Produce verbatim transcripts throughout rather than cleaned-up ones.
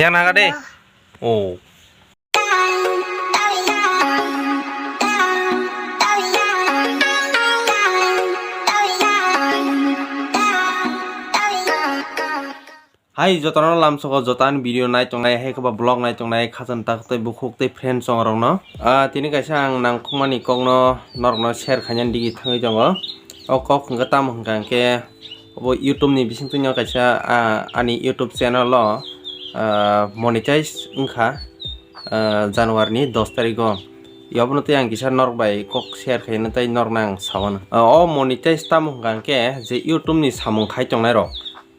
Yang naga de. Oh. Hai jotono lamsogo joto ani video nai tongnai, hai khe ba vlog nai tongnai, khachang tak tei bukhuk tei friends chong rokno. Ah, tini kaisa ang nangkukmani kokno norokno share khainani digi thangwi tongo. O kok hwnkhe tamo hwnkha hwnkhe obo YouTube ni bisingtwi no kaisa, ah, ani YouTube channel o, ah, monetize wngkha, ah, January ni dos tarikh o. Yobono tei ang kisa norok bai kok share khaina tei norokno ang sawano. Ah, o monetize tamo hwnkha hwnkhe je YouTube ni samung khai tongnai rok.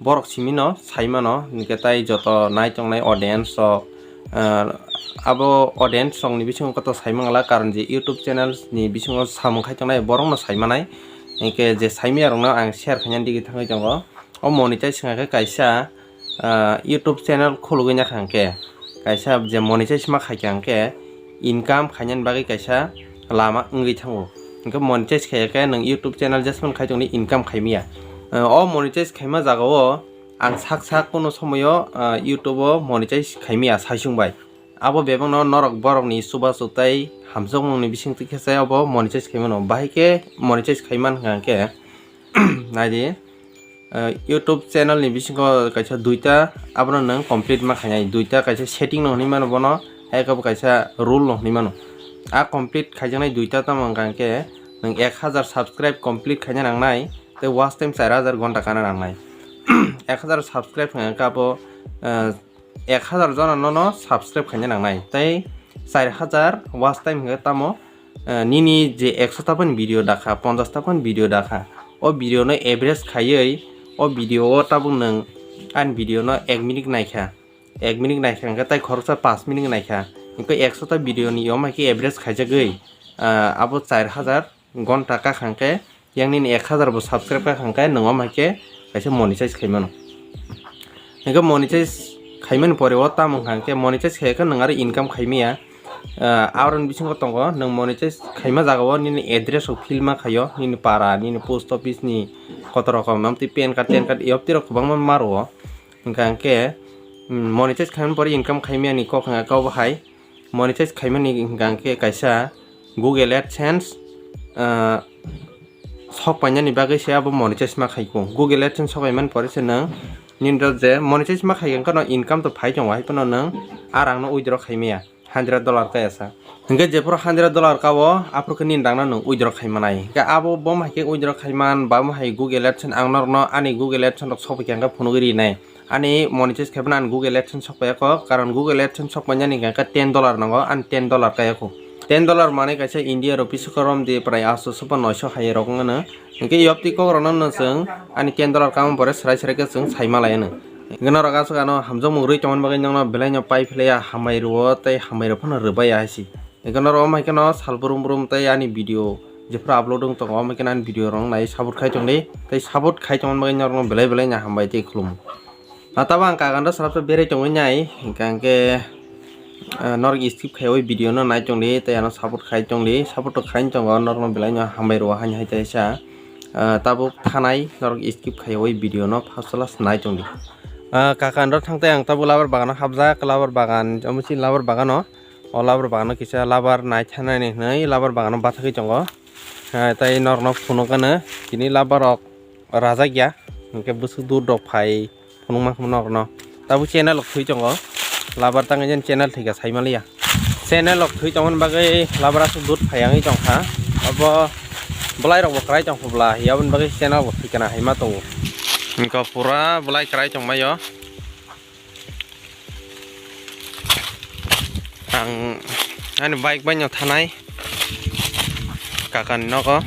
Borok simi no sai mano, hinkhe tai joto nai tongnai audience rok, ah, abo audience rok ni bisingo koto sai mangla, karon je YouTube channel ni bisingo samung khai tongnai borok no sai manai, hinkhe je sai manya rok no ang share khainani digi thangwi tongo. O monetize wngkha khe kaisa, ah, YouTube channel khulugwi nakha hwnkhe, kaisa je monetize ma khaikha hwnkhe income khainani bagwi kaisa lama wngwi thango. Hwnkhe monetize khaiya khe nwng YouTube channel jesmani khai tongni income khaimaya. Ah, o monetize khaima jagao ang sak sak kunu somoyo, ah, YouTube o monetize khaimaya saisung bai. Abo bebakno norok borokni chubachu tei hamjakmungni bisingtwi khe se obo monetize khaimano. Bahai khe monetize khaiman hwnkha hwnkhe, naidi, eh, YouTube channel ni bisingo kaisa duita abono nwng complete ma khainai, duita kaisa setting no hwnwi mano bono, hai khe bo kaisa rule no hwnwi mano. A complete khaijaknai duita tamo hwnkha hwnkhe nwng ek hazar subscribe complete khaina nangnai tei watch time char hazar gonta kana nangnai. Ek hazar subscribe hwnkha hwnkhe abo, eh, ek hazar jona nono subscribe khaina nangnai tei char hazar watch time hwnkhe tamo, eh, nini je ekso ta phani video dakha, ponchash ta phani video dakha, o video no average khaiwi o video o tabuk nwng ani video no ek minute naikha, ek minute naikha hwnkhe tai khoroksa panch minute naikha, hwnkhe ekso ta video ni yom hai khe average khaijagwi, ah, abo char hazar gonta kakha hwnkhe yang nini ek hazar bo subscribe kakha hwnkhe nwng om hai khe kaisa monetize khaimano. Hwnkhe monetize khaimani pore o tamo hwnkha hwnkhe monetize khaikhe nwng aro income khaimaya. Ah, aron bisingo tongo nwng monetize khaima jagao nini address rok fill ma khaio, nini para, nini post office ni kotor rokom, amtwi pan card, tan card, yopti rok kwbangma ma rwo. Hwnkha hwnkhe, mm, monetize khaimani pore income khaimani kok hwnkha khe obo hai. Monetize khaimani hwnkha hwnkhe kaisa Google AdSense, ah, sok painani bagwi se abo monetize ma khaikho. Google AdSense sok paimani pore se nwng nini rok je monetize ma khaikha hwnkhe no income to phai tongo, hai phano nwng a rang no withdraw khaimaya. Hundred dollar kaya sa. Hwnkhe jephuru hundred dollar ka o, aphuru khe nini rang no nwng withdraw khai manai. Hwnkhe abo bo hai khe withdraw khai man, ba bo hai Google AdSense ang norok no ani Google AdSense rok sok paikha hwnkhe phunugwi rinai. Ani monetize khai phano ani Google AdSense sok paiyakho, karon Google AdSense sok painani hwnkhe ten dollar nango, ani ten dollar kayakho. Ten dollar manwi kaisa India rupee se korom di prai asto sopa noisho hai rok wngmano. Hwnkhe yopti kok rokno no chwng ani ten dollar kamo pore swrai swrai khe chwng sai malai ano. Hwnkhe norok aswk ano hamjakmung rwi tongmani bagwi nokno belai no pai phlaiya, hambai rwo tei hambai rok phano rwbaiya hai se. Hwnkhe norok omo hai kheno sal brum brum tei ani video jephuru upload wng tongo, omo hai kheno ani video rok nai support khai tongdi tei support khai tongmani bagwi norokno belai belai no hambai tei khulumung. Ah, tabo ang kagan rok swrapsa berai tongwi nai, hwnkhe, ah, norok skip khaiwi video no nai tongdi tei ano support khai tongdi, support to khai tongo, norokno belai no hambai rwo haini hai teisa. Ah, tabuk thanai norok skip khaiwi video no first last nai tongdi. Ah, kagan rok thang tei ang tabuk labar bagano hapjak, labar bagan, omo chini labar bagano, o labar bagano kisa labar nai thanani hinwi labar bagano bathagwi tongo. Ah, tei norokno phunukgano tini labar rok rajak ya, hwnkhe bwswk dur rok phai phunukma khe norokno. Tabuk channel rok thwi tongo, labar tangwi jen channel thwikha sai manliya. Channel rok thwi tongmani bagwi labar aswk dur phai wngwi tongkha. Abo bwlai rok bo kwrai tongkha bwla, aboni bagwi channel bo thwikha na hai ma tongo. Hwnkhe pura bwlai kwrai tongmai o. Ang ani bike bai no thanai kakani nogo.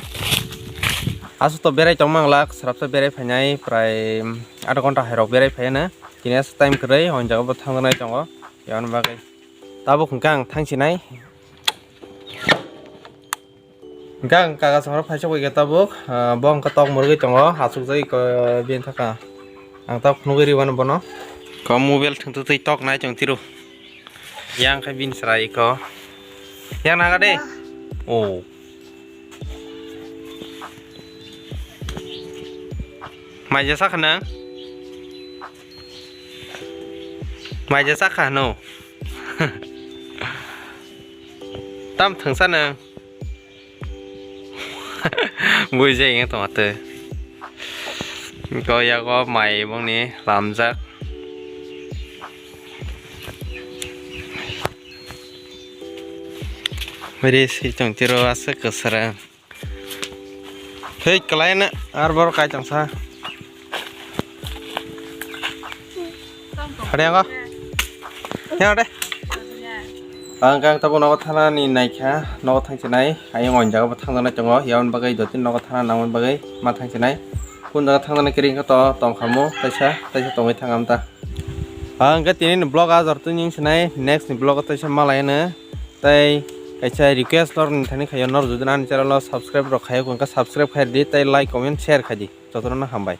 Aswk to berai tongma glak, swrapsa berai phainai, prai adha ghonta hai rok berai phaiya na. Tini aswk time kwrwi, o jaga bo thangjaknai tongo, aboni bagwi tabuk hwnkhe ang thangsinai. Hwnkhe ang kaga samaro phaisa bai khe tabuk, ah, bo hwnkhe tok mwrwgwi tongo, achukjagwi ko, bini thaka. Ang tabuk phunugwi rwmano bono. Ko mobile thwngtwtwi tok nai tong tiro. Yang khe bini chwrai ko. Yang naga de. Oh. Mai jesa khanang. Mai je chakha no. Tam thangsa nang. Buijai wngya tongma twi. Ko yago mai bongni lamjak. Beri si tong tiro aswk kwsarang. Hei, kwlai na, ar bor kai tong sa. Hade ango. Ya de. Ang kang tabo nogo thana ni naikha, nogo thang chinai. Ayang on jaga bo thang nai tongo. Yaon bagai dotin nogo thana namon bagai ma thang chinai. Kun jaga thang nai kering kha to tong khamo, taisa, taisa tongwi thang am ta. Ang khe tini ni vlog a jor twi ning sinai, next ni vlog o taisa malai no. Tai kaisa request nor ni thani khayo, nor jodi ani channel o subscribe rok khayo, hwnkhe subscribe khai di, tai like, comment, share khai di. Jotono no hambai.